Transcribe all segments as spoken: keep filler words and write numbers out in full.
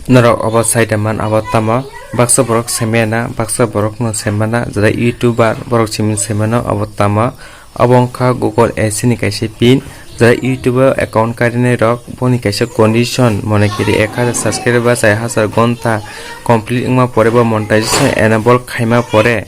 Norok obo saida man abo tamo? Baksa borok semena, baksa borok no semana, jara YouTuber borok simin semano abo tamo? Abo wngkha Google AdSense ni kaisa pin, jara YouTube account karinai rok boni kaisa condition, mone kiri ek hazar subscriber ba char hazar gonta complete wngma pore bo monetization enable khaima pore,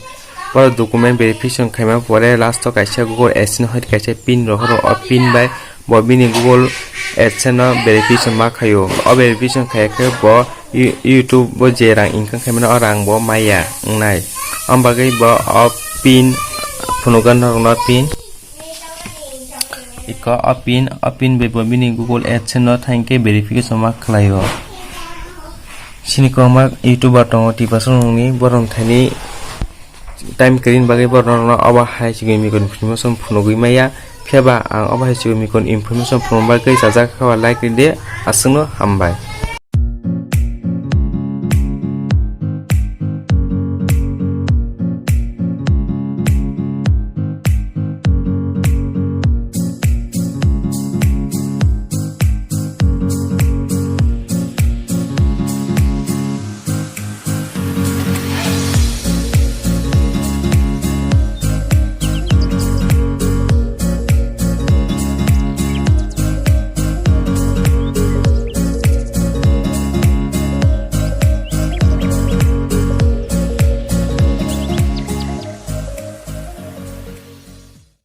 borok document verification khaima pore last o kaisa Google AdSense hoi kaisa pin rohoro, o pin bai bo bini Google AdSense no verification ma khaio. O verification khaiya khe bo You-, YouTube bo je rang income khaimano o rang bo maya wngnai. Am bagwi bo o pin phunugo norokno pin. Iko o pin, o pin bai bo bini Google AdSense no thanke verification ma khlaio. Sini kwbangma YouTuber tongo Tiprasa rokni, borok thani time kwrwini bagwi borok norokno obo hai chikon mikon information phunugwi maya. Phiya ba ang obo hai chikon mikon information phunuk bagwi chajak kha ba like ride, aswkno hambai.